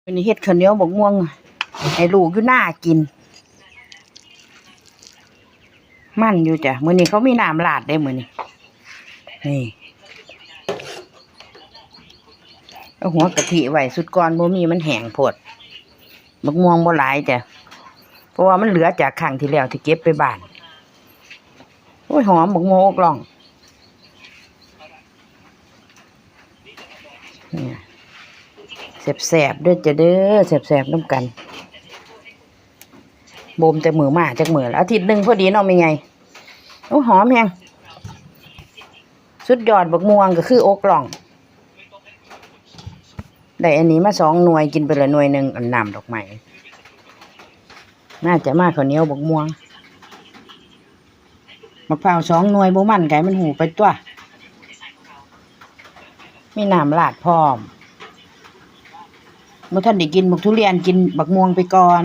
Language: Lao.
ມື້ນີ້ເຮັດເຂົ້າໜຽວບັກມ່ວງໃຫ້ລູກຢູ່ນາກິນ ມັນຢູ່ຈ້ະ. ມື້ນີ້ເຂົາມີນ້ຳລາດເດ້ມື້ນີ້ ນີ້ ເອົາຫົວກະທິໄວ້ຊຸດກ່ອນ ບໍ່ມີ ມັນແຫ້ງໂພດ. ບັກມ່ວງບໍ່ຫຼາຍຈ້ະ ເພາະວ່າມັນເຫຼືອຈາກຄັ້ງທີ່ແລ້ວທີ່ເກັບໄປບ້ານ. ໂອ້ຍ ຫອມບັກມ່ວງອົກລ່ອງ. ແຊບໆ ເດີ້ ເດີ້ ແຊບໆ ນຳກັນ. ບົ່ມແຕ່ມື້ມາຈັກມື້ລະ ອາທິດໜຶ່ງພໍດີເນາະແມ່ໃຫຍ່. ໂອ້ ຫອມແຮງ ສຸດຍອດ. ບັກມ່ວງກໍຄືອົກລ່ອງ. ໄດ້ອັນນີ້ມາສອງໜ່ວຍ ກິນໄປລະໜ່ວຍໜຶ່ງ. ອັນນ້ຳດອກໄມ້ ໜ້າຈະມາເຂົ້າໜຽວບັກມ່ວງ. ໝາກພ້າວສອງໜ່ວຍ ບໍ່ມັນກະໃຫ້ມັນຫູໄປຕົວະ ມີນ້ຳລາດພ້ອມ. ບໍ່ທັນໄດ້ກິນບັກທຸລຽນ ກິນບັກມ່ວງໄປກ່ອນ.